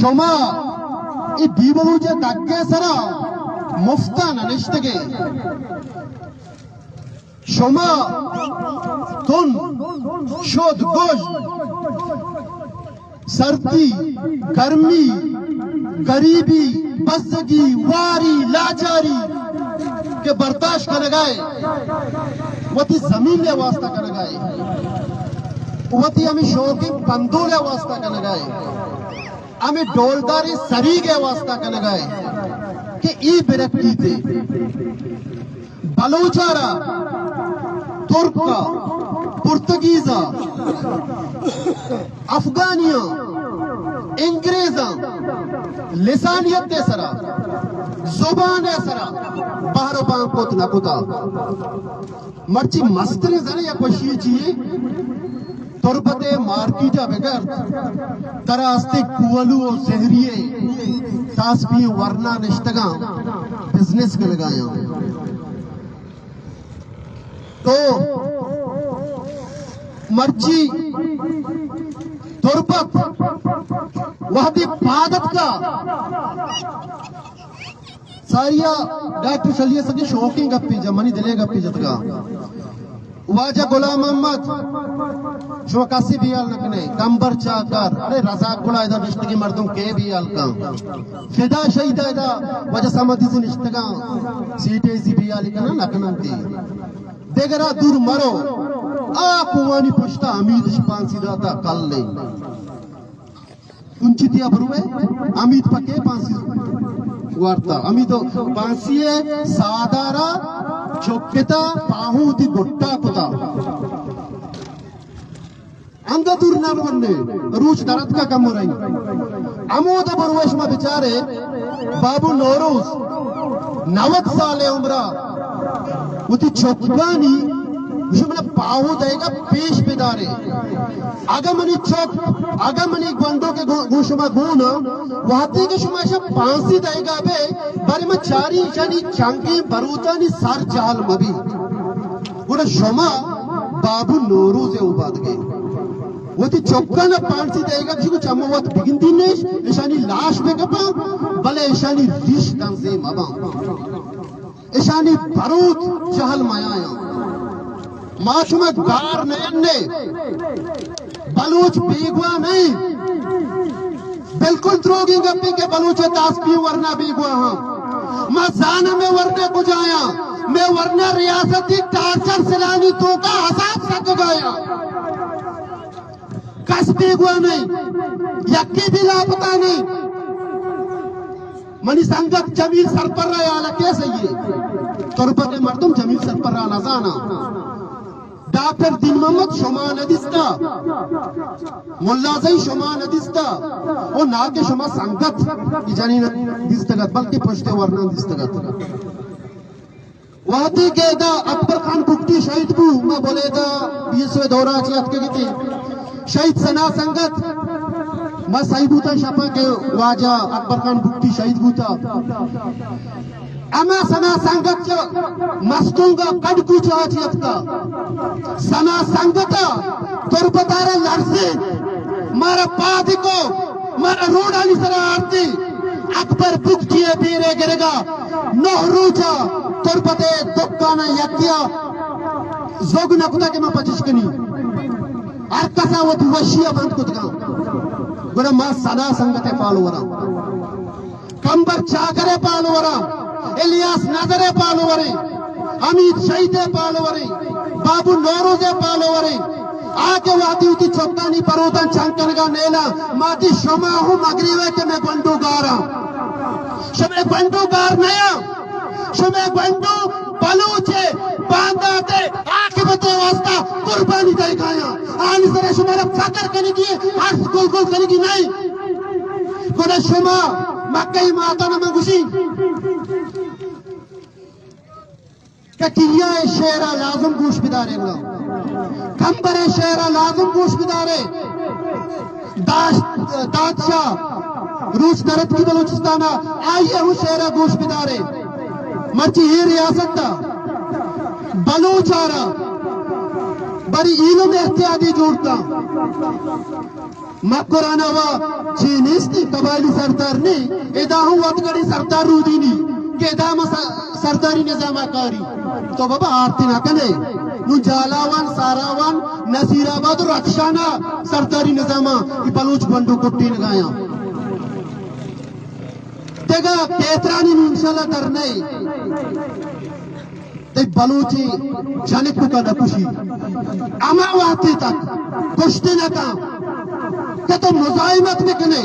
شما اے بے بلوچ ءِ دگ ءِ سرا مفت ءَ نہ نشتگ ئے۔ شما تن، شد، گژن، سردی، گرمی، گریبی، بزگی، واری، لاچاری کہ برداشت کنگ ءَ ئے، وتی زمین ءِ واسطہ کنگ ءَ ئے، وتی ہمے شوکیں بندول ءِ واسطہ کنگ ءَ ئے، ہمے ڈولداریں سریگ ءِ واسطہ کنگ ءَ ئے کہ اے برکیت ءَ بلوچ ءَ را ترک ءَ، پرتگیز ءَ، افغانی ءَ، انگریز ءَ لسانیت ءِ سرا، زبان ءِ سرا بہر ءُ بان کت نہ کتا۔ مرچی مستریں زر ءِ یک وشی چی یے؟ تربت ءِ مارکیٹ ءَ بگر ترا استیں کوہلو ءُ زہری ءِ تاسپی ورنا نشتگاں، بزنس کنگایاں۔ تو مرچی تربت وہدے پاد اتکا، ساریا ڈاکٹر شلی ءَ سکیں شوکیں گپے جا، منی دل ءِ گپے جتگا۔ واجہ غلام محمد، شما کسے بیال نہ کنے، کمبر چاکر، اڑے رزاق گڑا ادا نشتگیں مردم کے بیال کن؟ فدا شہید ادا واجہ صمد ءِ نشتگاں، سیٹ ایزی بیال کنا نہ کنن تے۔ دگرا دور مرو، آ کوانی پشتا حمید اش پانسی داتا کل لے۔ کنچی تیا بروے، حمید پکے پانسی وارتا۔ حمید پانسی ءِ سادارا چکتا، پاہو وتی گٹا کتا۔ انگا دور نہ رونے، روچ درتکا کم رہی۔ ہمودا بروے شما بچارے، بابو نوروز نود سال عمرا وتی چکانی گوشی منا پاہو دئیگا پیش بدارے۔ اگہ منی چک، اگہ منی گونڈو کہ گو-، گوں شما گون آں، وہدے کہ شما اشاں پانسی دئیگا بے، بارے من چاری اشانی چنگیں بروتانی سر جہل مبی۔ گڑا شما بابو نوروز ءِ اوبادگے۔ وتی چکانا پانسی دئیگا بشی کو چمو وت بگندی نیش، اشانی لاش بکپاں، بلے اشانی ریش دنزے مباں۔ اشانی بروت جہل میایاں۔ ما شما گار نئینے، بلوچ بیگواہ نئیں۔ بالکل دروگیں گپے کہ بلوچ ءِ تاسپی ورنا بیگواہ ہاں۔ ما زاناں مئے ورنا کجایاں، مئے ورنا ریاستی ٹارچر سلانی توکا حساب سکگایاں۔ کس بیگواہ نئیں، یکے بھی لاپتہ نئیں۔ منی سنگت جمیل سرپر ءَ حال کیسے یے؟ تربت ءِ مردم جمیل سرپر ءَ نزاناں۔ ڈاکٹر دین محمد شما ندیستا، ملا زئی شما ندیستا، او نا کہ شما سنگت ای جنین دیستگت، بلکہ پشت ورنان دیستگت۔ وہدے کہ ادا اکبر خان بگٹی شہید بو، ما بلیدہ بی ایس او دورہ چی اتکگتی۔ شہید ثنا سنگت، ما سہی بوتاں شپا کہ واجہ اکبر خان بگٹی شہید بوتا۔ اما ثنا سنگت چہ مستونگا کڈ کوچہ چی اتکا۔ ثنا سنگتا تربتارا لرزے، مارا پادکو، مارا روڈانی سرا آرتی۔ اکبر بگٹی ءِ بیرے گرگا نہ روچا تربت ءِ دکانا یکیا زوگ نہ کتا کہ ما پچش کنی۔ ہر کسا وتی وشیا بند کتگا۔ گڑا ما ثنا سنگت ءِ پالوراں، کمبر چاکر ءِ پالوراں، الیاس نظر ءِ پالوریں، حمید شہید ءِ پالوریں، بابو نوروز ءِ پالوریں۔ آ کہ وہدی وتی چکانی بروتاں چنگ کنگا نیلاں، ما تی شما ہوں مگریوے کہ مئے گونڈو گاراں۔ شمئے گونڈو گار نیاں، شمئے گونڈو بلوچ ءِ باندات ءِ عاقبت ءِ واسطہ قربانی دئیگایاں۔ آنی سرا شمارا فخر کنگی، ہرس گل گل کنگی نئیں۔ گڑا شما مکہ ءِ ماتانا من گوشی، کٹیا ءِ شعرا لازم گوش بدارے گڑا۔ کمبر ءِ شعرا لازم گوش بدارے۔ داشت، دادشاہ روچ درتکی بلوچستانا، آئی ءِ ہوں شعرا گوش بدارے۔ مرچی اے ریاست ءَ بلوچ آرا بری علم احتیاطی جوڑ کن۔ مکران ءَ وا چے نیست، قبائلی سردار نے، ادا ہم وت گڑی سردار رودینی کہ ادا ما س-، سرداری نظام ءَ کاری۔ تو بابا آرتی نہ کنے، نو جالاوان، ساراوان، نصیر آباد و رخشان ءَ سرداری نظام ءَ ای بلوچ بنڈو کٹینگایاں۔ دگہ کیترانی نو انشاءاللہ در نئے۔ تئی بلوچی جنک کو کا نہ کشی۔ اما وقتی تک کشتے نہ کن کہ تو مزاحمت بکنے،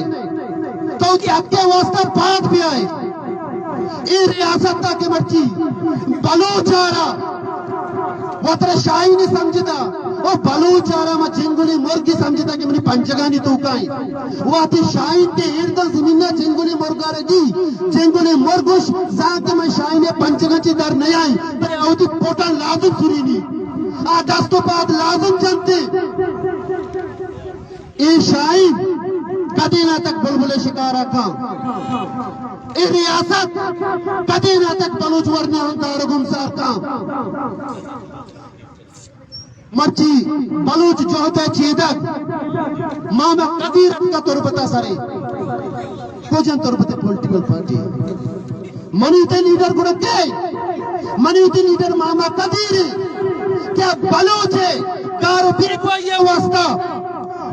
تو کی حق کے واسطہ پاد بیائے۔ اے ریاست تا کہ مرچی بلوچ آرا وترا شاہین سمجھتا، او بلوچ آرا ما جنگلی مرگی سمجھتا کہ منی پنجگانی توکائیں۔ وقتی شاہین کے ارد زمین نا جنگلی مرگا رگی، جنگلی مرگوش زان کہ من شاہین پنجگان چی در نیائیں، پر اوتی پوٹان لازم سرینی، آ دست و پاد لازم جنتے۔ اے شاہین کدینا تک بلبل شکارا کاں؟ اے ریاست کدینا تک بلوچ ورنا ہم دار گمسار کاں؟ مرچی بلوچ جہد ء چیدگ ماما قدیر اتکا تربت ء سرے۔ کجن تربت پولیٹیکل پارٹی؟ منی تے لیڈر گڑا کے؟ منی تے لیڈر ماما قدیر ہے۔ کیا بلوچ ہے؟ کار و بیگواہی واسطہ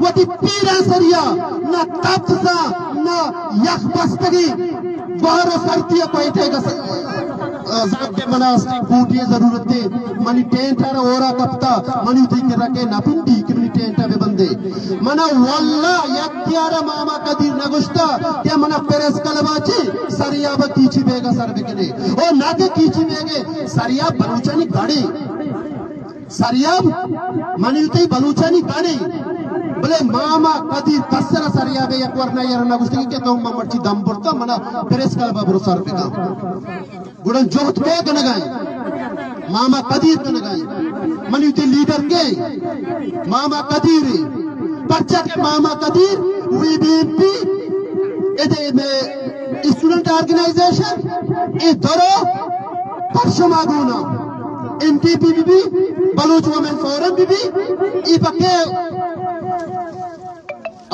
وتی پیران سریا نہ تپسا نہ یخ بستگی۔ گوہر و سردی ء کوئٹہ ء گس-، ء زانگ بہ مناسب بوٹی ء ضرورت ہے۔ منی ٹینٹ ء را اورا کپتا، منی تئی کرا کہ نہ پنڈی کہ منی ٹینٹ ء بہ بندے۔ منا واللہ یک یارا ماما قدیر نہ گوشتا کہ منا پریس کلب ء چی سریاب ء کیچی بیگا سر بکنے۔ او نہ کہ کیچی بیگے سریاب بلوچانی گڑے۔ سریاب منی تئی بلوچانی گانے، بلے ماما قدیر کسر سریاب یک ورنا یار نہ گوشتگی کہ تو من مرچی دم برتا منا پریس کلب برو سر بکا۔ گڑا جہد کے کنگائیں؟ ماما قدیر کنگائیں۔ منی تئی لیڈر کے؟ ماما قدیر۔ پرچا کہ ماما قدیر وی بی ایم پی ادے میں اسٹوڈنٹ آرگنائزیشن اے درو پر شما گونا ایم ڈی پی بی بی، بلوچ وومن فورم بی بی، ای پکے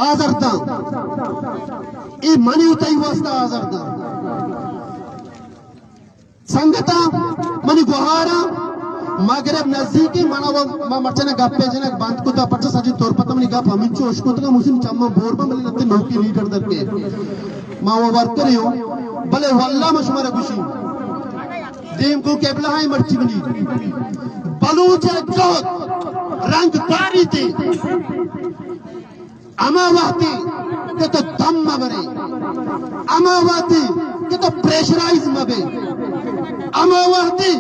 آزرداں، ای منی و تئی واسطہ آزرداں۔ سنگتاں، منی گوہاراں، مغرب نزدیکی، منا و ما مرچنا گپے جنک بند کتا، پرچہ سجی طور پتا منی گپ ہمینچو اشکتگا، موسم چماں بور با، بلے لتے نوکی لیڈر در کے۔ ما و ورکر ہوں، بلے واللہ ما شمارا گوشی۔ دیم کو قبلہ ہائی مرچی منی۔ بلوچ جہد رنگ کاری تے۔ ہما وہدی کہ تو دم مہ برے، ہما وہدی کہ تو پریشرائز مہ بے، ہما وہدی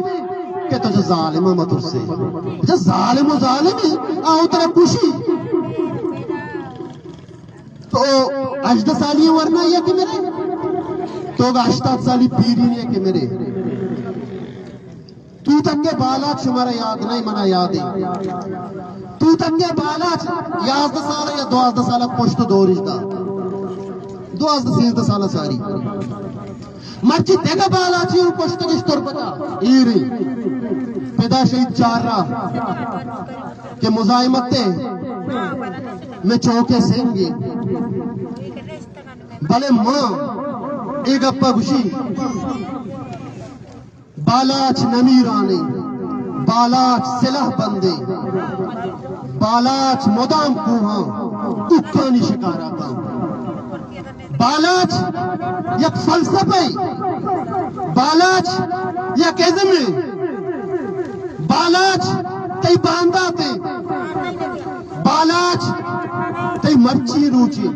کہ تو چہ ظالم مہ ترسے۔ چہ ظالم و ظالمی، آؤ ترا کشی۔ تو ہژدہ سالی ورنا یا کہ میرے، تو ہشتاد سالی پیری نے کہ میرے۔ توتک ء بالاچ شمارا یاد نہیں، منا یاد ہے۔ توتک ء بالاچ یازدہ سال یا دوازدہ سال پشت دورش دا۔ دوازدہ سیزدہ سال ساری۔ مرچی دگہ بالاچی ہوں پشت گش تربتا۔ ایری۔ پدا شہید چار را کہ مزاحمت ہے۔ میں چوکے سنگی۔ بلے ماں اے گپا گوشی۔ بالاچ نمیرانے، بالاچ سلاہ بندے، بالاچ مدام کوہاں کوکانی شکارا کاں۔ بالاچ یک فلسفہ، بالاچ یک ازمے، بالاچ تئی بانداتے، بالاچ تئی مرچی روچے۔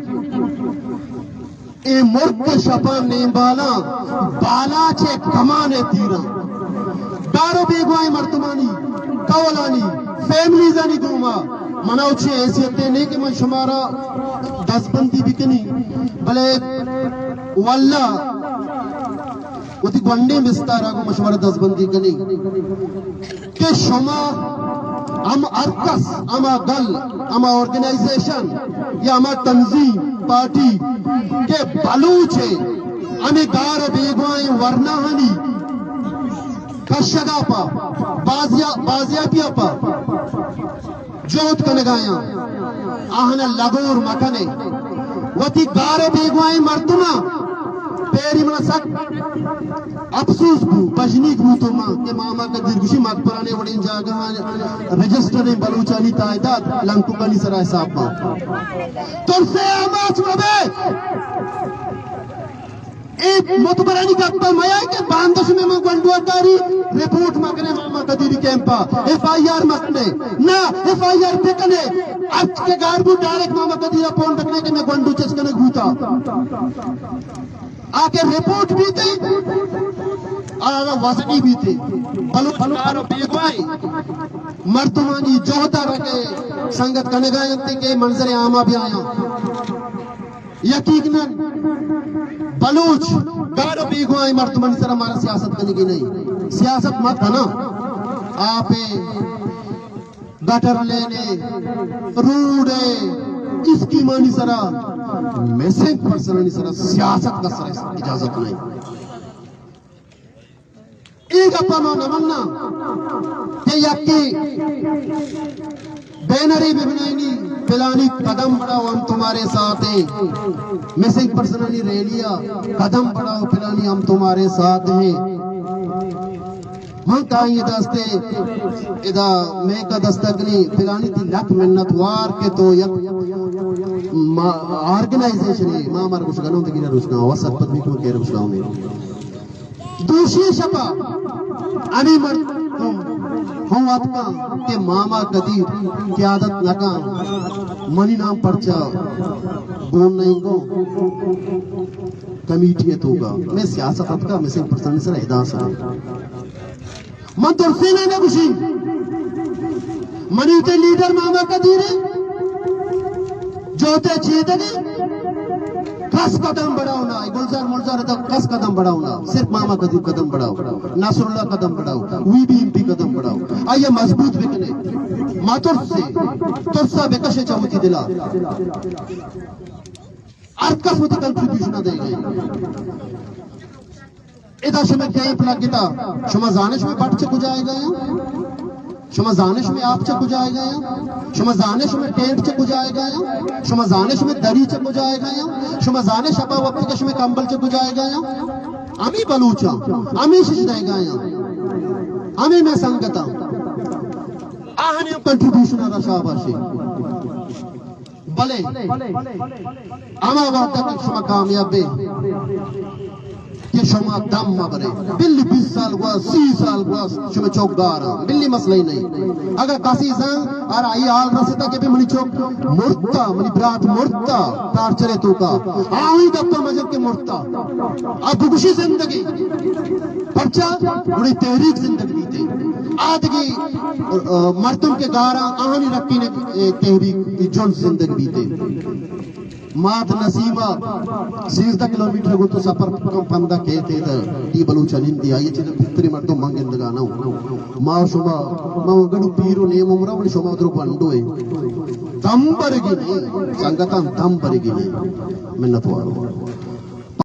اے مرک شپاں نیمبالاں بالاچ ء کمان ء تیراں۔ گار و بیگواہیں مردمانی، کولانی، فیملیزانی گوما منا چی حیثیت ء نہیں کہ من شمارا دزبندی بکنی، بلے واللہ وتی گونڈیں بستارا گوں من شمارا دزبندی کنی۔ کہ شما ہم ہر کس، ہما گل، ہما آرگنائزیشن یا ہما تنظیم، پارٹی کہ بلوچ ء ہمے گار ء بیگواہیں ورناہانی کشگ ء پہ بازیا-، بازیابی ء پہ جہد کنگ ء آیاں، آہانا لگور مکنے۔ وتی گار ء بیگواہیں مردماں پیری منا سک افسوس بو، پژنیگ بو تو ما کہ ماما قدیر گوشی مدپرانی وڑیں جاگہاں رجسٹریں بلوچانی تعداد لنککانی سرا حساب باں۔ ترسے آماچ مبے۔ اے متبرانی گپ ء میا کہ باندا شمے من گونڈو ء کاری رپورٹ مکنے ماما قدیری کیمپ ء ایف آئی آر مکنے۔ نہ، ایف آئی آر بکنے۔ اچ کہ گار بو ڈائریکٹ ماما قدیر ء فون بکنے کہ میں گونڈو چس کنگ بوتا۔ آ کہ رپورٹ بیتے، آ وزنی بیتے۔ بلوچ کار و بیگواہی مردمانی جہد ء رکھے سنگت کنگا انت کہ منظر عام ء بیایاں۔ یقیناً بلوچ گار و بیگواہیں مردمانی سرا مارا سیاست کنگی نہیں۔ سیاست ما کناں، آپ ء، گٹر لین ء، روڈ ء، اسکیمانی سرا، مسنگ پرسنانی سرا سیاست کا سر اجازت نہیں۔ اے گپ ء ما نہ مناں کہ یکے بینرے بہ بنائینی، پلانی قدم بڑھاؤ ہم تمہارے ساتھ ہیں، مسنگ پرسنانی ریلی ء قدم بڑھاؤ، پلانی ہم تمہارے ساتھ ہیں۔ من کائی دستے ادا میں کا دستگنی پلانی تی لکھ منت وار کہ تو یک آرگنائزیشن ہے، ما مار گوش گنوں دگی نہ رشنا، و سرپد بھی تو کہہ رشنا ہوں۔ دوشی شپا ہمے مردم ہم اتکاں کہ ماما قدیر قیادت نکاں، منی نام پرچا گون نہیں گو کمیٹی ہے توکا۔ میں سیاست اتکا، میں سے پرسن سر ادا سر۔ من ترسے نہ گوشی، منی تے لیڈر ماما قدیر ہے۔ جو تے چیدگی، کس قدم بڑھاؤ نا، گلزار ملزار تک کس قدم بڑھاؤ نا، صرف ماما قدیر قدم بڑھاؤ، ناصر اللہ قدم بڑھاؤ، وی بی ایم پی قدم بڑھاؤ، آئیے مضبوط بکنے، ما ترسے، ترسا بکشے چاہو تی دلا۔ ہر کس وتی کنٹریبیوشن دے گئے۔ ادا شمے کیمپ لگتا، شما زانے شمے بٹ چہ کجا ئے گایا؟ شما زانے شمے آپ چہ کجا ئے گایا؟ شما زانے شمے ٹینٹ چہ کجا ئے گایا؟ شما زانے شمے دری چہ کجا ئے گایا؟ شما زانے شپا وقت کہ شمے کمبل چہ کجا ئے گایا؟ ہمیں بلوچاں، ہمیں شش دے گایا، ہمیں میں سنگتاں، آہنی کنٹریبیوشن را شاباشی۔ بلے ہما وہدہ کہ شما کامیاب بے کہ شما دم مبرے، بلی بیس سال گوا، سی سال گوا شما چوک گارا، بلی مسئلہ ہی نہیں۔ اگر کسی زن اور آئی حال رستا کہ بھی منی چوک مرتا، منی برات مرتا، ٹارچرے توکا، آوی دپا مجب کہ مرتا۔ اب بگوشی زندگی، پرچا؟ گڑی تحریک زندگ بیتے۔ آدگی، آ، مردم کے گارا آہانی رکینے، اے، تحریک جن زندگ بیتے۔ مات نسیمہ سیزدہ کلومیٹر گو تو سفر کم پندہ کہتے تھے۔ ای بلوچ نندی آئی چیز بہتری مردم من گندگا نہ ہوں۔ ما شما، ما گڑو پیر و نیم عمرہ، ولی شما درو گنڈو ہے۔ دم برگی نہیں، سنگتان دم برگی نہیں۔ منت وارو۔